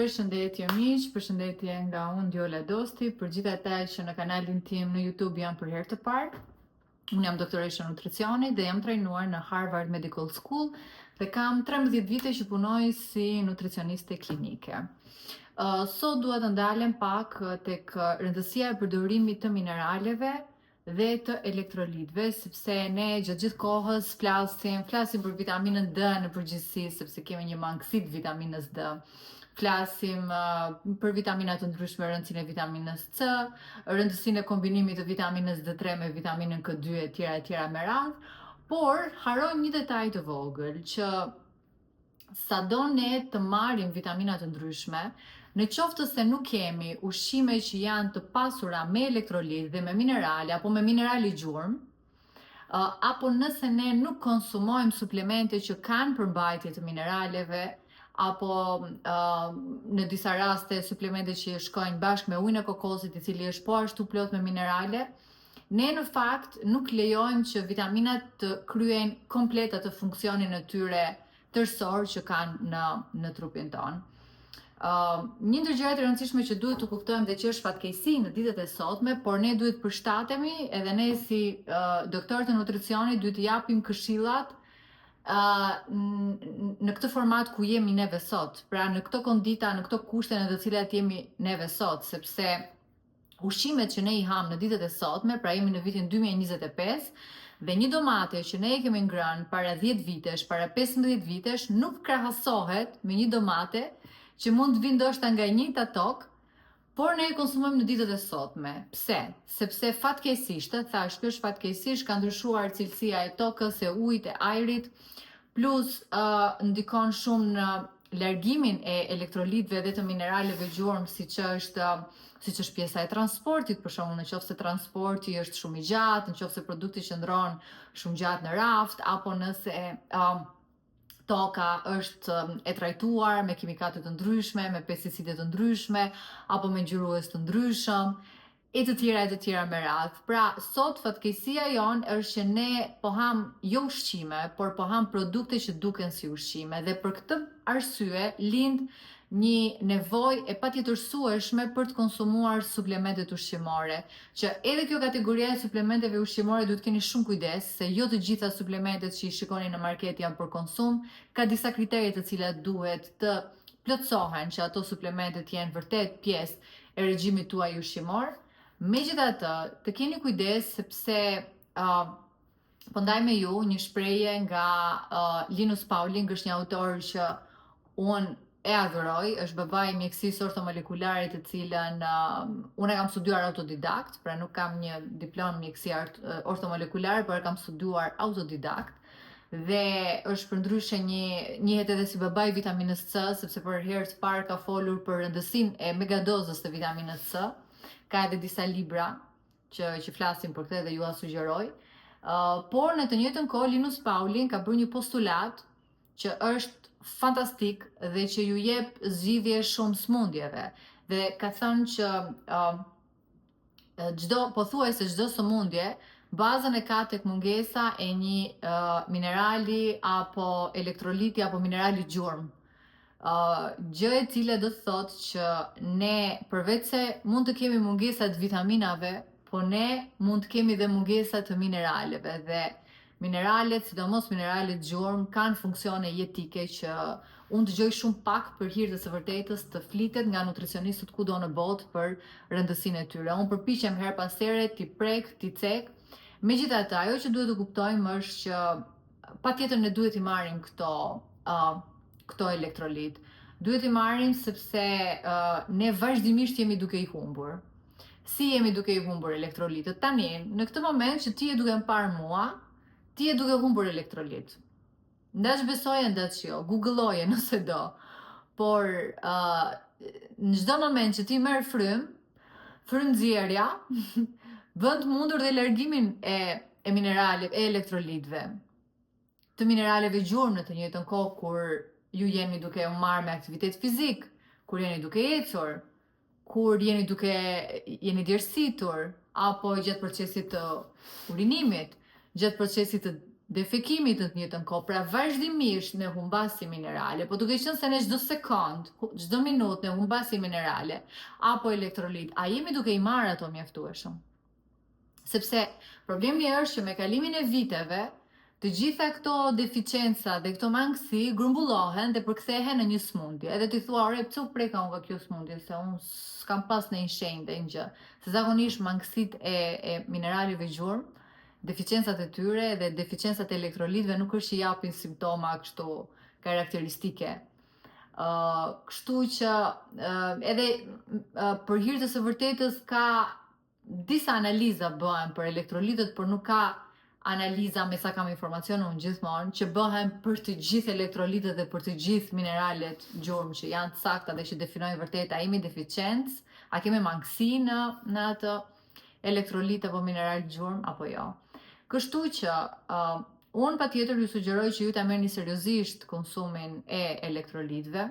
Përshëndetje miq, përshëndetje nga unë Diola Dosti, për gjithë ata që në kanalin tim në YouTube janë për herë të parë. Unë jam doktoresha nutricionit dhe jam trajnuar në Harvard Medical School dhe kam 13 vite që punoj si nutricioniste klinike. Uh, sot dua të ndalem pak tek rëndësia e përdorimit të mineraleve dhe të elektrolitëve, sepse ne gjatë gjithë kohës flasim, flasim për vitaminën D në përgjithësi, sepse kemi një mangësi të vitaminës D. Flasim uh, për vitamina të ndryshme, rëndësinë e vitaminës C, rëndësinë e kombinimit të vitaminës D3 me vitaminën K2 e tjera e tjera me radhë, por harrojmë një detaj të vogël që Sado ne të marrim vitamina të ndryshme, në qoftë se nuk kemi ushqime që janë të pasura me elektrolit dhe me minerale apo me minerale gjurmë, apo nëse ne nuk konsumojmë suplemente që kanë përmbajtje të mineraleve, apo në disa raste suplemente që shkojnë bashkë me ujin e kokosit, i cili është po ashtu plot me minerale, ne në fakt nuk lejojmë që vitaminat të kryejnë komplet atë funksionin e tyre tërësor që kanë në në trupin tonë. Uh, një ndër gjërat e rëndësishme që duhet të kuptojmë dhe që është fatkeqësi në ditët e sotme, por ne duhet të përshtatemi edhe ne si uh, doktorë të nutricionit duhet të japim këshillat uh, në këtë format ku jemi neve sot, pra në këto kondita, në këto kushte në të cilat jemi neve sot, sepse ushqimet që ne i hamë në ditët e sotme, pra jemi në vitin 2025, dhe një domate që ne e kemi ngrënë para 10 vitesh, para 15 vitesh, nuk krahasohet me një domate që mund të vijë ndoshta nga e njëjta tokë, por ne e konsumojmë në ditët e sotme. Pse? Sepse fatkeqësisht, thashë, kjo është fatkeqësisht, ka ndryshuar cilësia e tokës, e ujit, e ajrit, plus uh, ndikon shumë në largimin e elektrolitëve dhe të mineraleve gjurmë, siç është siç është pjesa e transportit, për shembull, në qoftë se transporti është shumë i gjatë, në qoftë se produkti qëndron shumë gjatë në raft, apo nëse uh, toka është e trajtuar me kimikate të ndryshme, me pesticide të ndryshme, apo me ngjyrues të ndryshëm, e të tjera e të tjera me radhë. Pra, sot fatkeqësia jonë është që ne po hamë jo ushqime, por po hamë produkte që duken si ushqime dhe për këtë arsye lind një nevojë e patjetërsueshme për të konsumuar suplementet ushqimore, që edhe kjo kategoria e suplementeve ushqimore duhet të keni shumë kujdes, se jo të gjitha suplementet që i shikoni në market janë për konsum, ka disa kritere të cilat duhet të plotësohen që ato suplemente të jenë vërtet pjesë e regjimit tuaj ushqimor. Megjithatë, të keni kujdes sepse uh, po ndaj me ju një shprehje nga uh, Linus Pauling, është një autor që unë e adhuroj, është babai i mjekësisë ortomolekulare të cilën uh, unë e kam studiuar autodidakt, pra nuk kam një diplomë mjekësie ortomolekulare, por e kam studiuar autodidakt dhe është përndryshe një njihet edhe si babai i vitaminës C, sepse për herë të parë ka folur për rëndësinë e megadozës të vitaminës C. Ka edhe disa libra që që flasin për këtë dhe jua sugjeroj. Uh, por në të njëjtën kohë Linus Pauling ka bërë një postulat që është fantastik dhe që ju jep zgjidhje shumë sëmundjeve dhe ka thënë që uh, çdo pothuajse çdo sëmundje bazën e ka tek mungesa e një uh, minerali apo elektroliti apo minerali gjurmë. Uh, gjë e cila do të thotë që ne përveç se mund të kemi mungesa të vitaminave, po ne mund të kemi dhe mungesa të mineraleve dhe Mineralet, sidomos mineralet gjurmë, kanë funksione jetike që unë dëgjoj shumë pak për hir të së vërtetës të flitet nga nutricionistët kudo në botë për rëndësinë e tyre. Unë përpiqem herë pas here t'i prek, t'i cek. Megjithatë, ajo që duhet të kuptojmë është që patjetër ne duhet t'i marrim këto uh, këto elektrolit. Duhet t'i marrim sepse uh, ne vazhdimisht jemi duke i humbur. Si jemi duke i humbur elektrolitët? Tani, në këtë moment që ti je duke më parë mua, ti je duke humbur elektrolit. N'daç besoje, n'daç jo, googleoje nëse do. Por, uh, në çdo moment që ti merr frymë, frymënxjerrja, bën të mundur dhe largimin e, e mineraleve, e elektrolitëve. Të mineraleve gjurmë në të njëjtën kohë kur ju jeni duke u marrë me aktivitet fizik, kur jeni duke ecur, kur jeni duke jeni djersitur apo gjatë procesit të urinimit, gjatë procesit të defekimit në të njëjtën kohë, pra vazhdimisht ne humbasim minerale, po duke qenë se ne çdo sekond, çdo minutë ne humbasim minerale apo elektrolit, a jemi duke i marrë ato mjaftueshëm? Sepse problemi është që me kalimin e viteve, të gjitha këto deficienca dhe këto mangësi grumbullohen dhe përkthehen në një sëmundje. Edhe ti thua, "Ore, pse u preka unë nga kjo sëmundje, se unë s'kam pas ndonjë shenjë ndonjë gjë." Se zakonisht mangësitë e, e mineraleve gjurmë, deficiencat e tyre dhe deficiencat e elektrolitëve nuk është që japin simptoma kështu karakteristike. Uh, kështu që uh, edhe uh, për hir të së vërtetës ka disa analiza bëhen për elektrolitët, por nuk ka analiza me sa kam informacion unë gjithmonë që bëhen për të gjithë elektrolitët dhe për të gjithë mineralet gjurmë që janë të sakta dhe që definojnë vërtet a jemi deficiencë, a kemi mangësi në në atë elektrolit apo mineral gjurmë apo jo. Kështu që uh, unë patjetër ju sugjeroj që ju ta merrni seriozisht konsumin e elektrolitëve,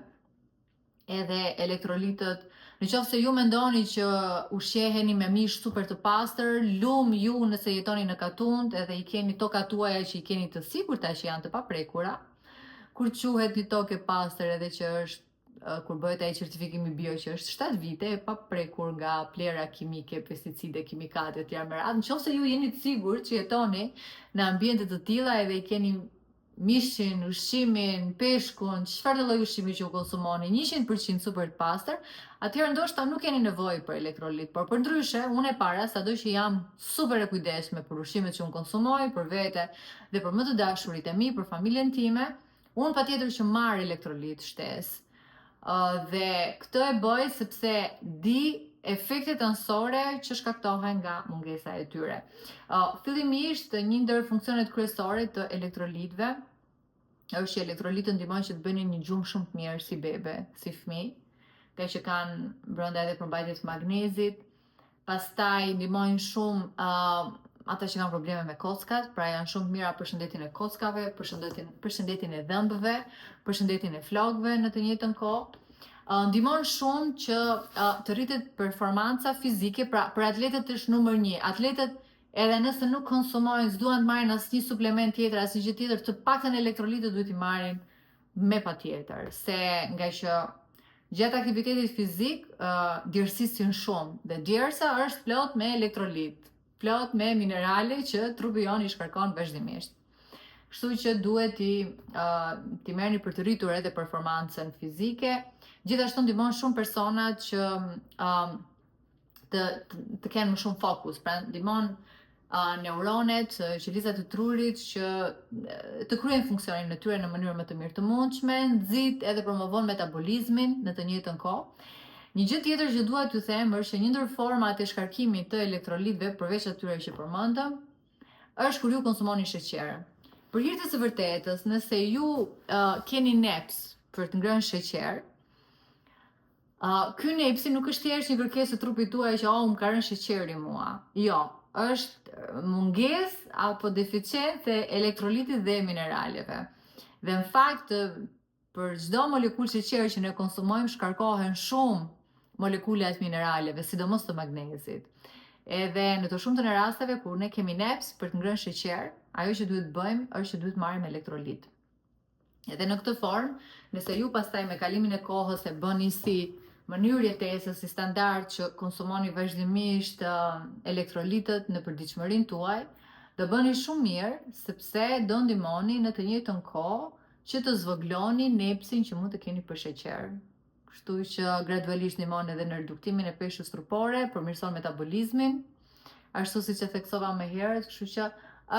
edhe elektrolitët. Në qoftë se ju mendoni që ushqeheni me mish super të pastër, lum ju nëse jetoni në katund edhe i keni tokat tuaja që i keni të sigurta që janë të paprekura. Kur quhet një tokë e pastër edhe që është kur bëhet ai certifikimi bio që është 7 vite e paprekur nga plehra kimike, pesticide, kimikate e tjera me radhë, në qoftë se ju jeni të sigurt që jetoni në ambiente të tilla edhe i keni mishin, ushqimin, peshkun, çfarëdo lloj ushqimi që ju konsumoni, 100% super të pastër, atëherë ndoshta nuk keni nevojë për elektrolit, por përndryshe, unë e para, sado që jam super e kujdesshme për ushqimet që unë konsumoj, për vete dhe për më të dashurit e mi, për familjen time, unë patjetër që marr elektrolit shtesë. Uh, dhe këtë e bëj sepse di efektet anësore që shkaktohen nga mungesa e tyre. Uh, fillimisht, një ndër funksionet kryesore të elektrolitëve është që elektrolitët ndihmojnë që të bëni një gjumë shumë të mirë si bebe, si fëmijë, nga që kanë brenda edhe përmbajtje të magnezit, pastaj ndihmojnë shumë uh, ata që kanë probleme me kockat, pra janë shumë të mira për shëndetin e kockave, për shëndetin për shëndetin e dhëmbëve, për shëndetin e flokëve në të njëjtën kohë. Uh, ndihmon shumë që uh, të rritet performanca fizike, pra për atletët është numër 1. Atletët edhe nëse nuk konsumojnë, s'duan të marrin asnjë suplement tjetër, asnjë gjë tjetër, të paktën elektrolitët duhet t'i marrin me patjetër, se nga që gjatë aktivitetit fizik uh, djersisin shumë dhe djersa është plot me elektrolit, plot me minerale që trupi jonë i shkarkon vazhdimisht. Kështu që duhet t'i uh, t'i merrni për të rritur edhe performancën fizike. Gjithashtu ndihmon shumë personat që uh, të, të, të kenë më shumë fokus, pra ndihmon uh, neuronet, qelizat e trurit që të kryejnë funksionin e tyre në mënyrë më të mirë të mundshme, nxit edhe promovon metabolizmin në të njëjtën kohë. Një gjë tjetër që dua t'ju them është që një ndër format e shkarkimit të elektrolitëve përveç atyre që përmendëm, është kur ju konsumoni sheqer. Për hir të së vërtetës, nëse ju uh, keni neps për të ngrënë sheqer, uh, ky nepsi nuk është thjesht një kërkesë e trupit tuaj që oh, më ka rënë sheqeri mua. Jo, është mungesë apo deficiencë e elektrolitit dhe mineraleve. Dhe në fakt Për çdo molekulë sheqeri që ne konsumojmë shkarkohen shumë molekula të mineraleve, sidomos të magnezit. Edhe në të shumtën e rasteve kur ne kemi neps për të ngrënë sheqer, ajo që duhet të bëjmë është që duhet të marrim elektrolit. Edhe në këtë formë, nëse ju pastaj me kalimin e kohës e bëni si mënyrë jetese, si standard që konsumoni vazhdimisht elektrolitët në përditshmërinë tuaj, do bëni shumë mirë sepse do ndihmoni në të njëjtën kohë që të zvogëloni nepsin që mund të keni për sheqer. Kështu që gradualisht ndihmon edhe në reduktimin e peshës trupore, përmirëson metabolizmin, ashtu siç e theksova më herët, kështu që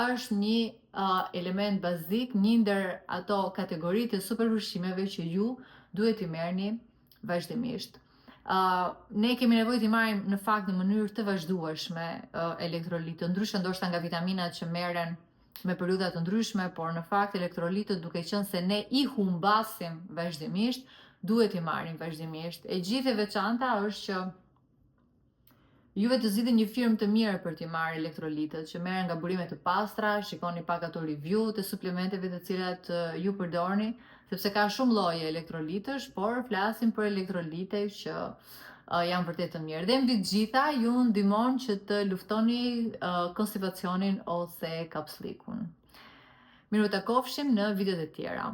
është një uh, element bazik, një ndër ato kategoritë e superushqimeve që ju duhet t'i merrni vazhdimisht. Uh, ne kemi nevojë t'i marrim në fakt në mënyrë të vazhdueshme uh, elektrolitët, ndryshe ndoshta nga vitaminat që merren me periudha të ndryshme, por në fakt elektrolitët duke qenë se ne i humbasim vazhdimisht, duhet t'i marrim vazhdimisht. E gjithë e veçanta është që juve të zgjidhni një firmë të mirë për t'i marrë elektrolitët, që merren nga burime të pastra, shikoni pak ato review të suplementeve të cilat ju përdorni, sepse ka shumë lloje elektrolitësh, por flasim për elektrolite që uh, janë vërtet të mirë. Dhe mbi të gjitha ju ndihmon që të luftoni uh, konstipacionin ose kapsllikun. Miru takofshim në videot e tjera.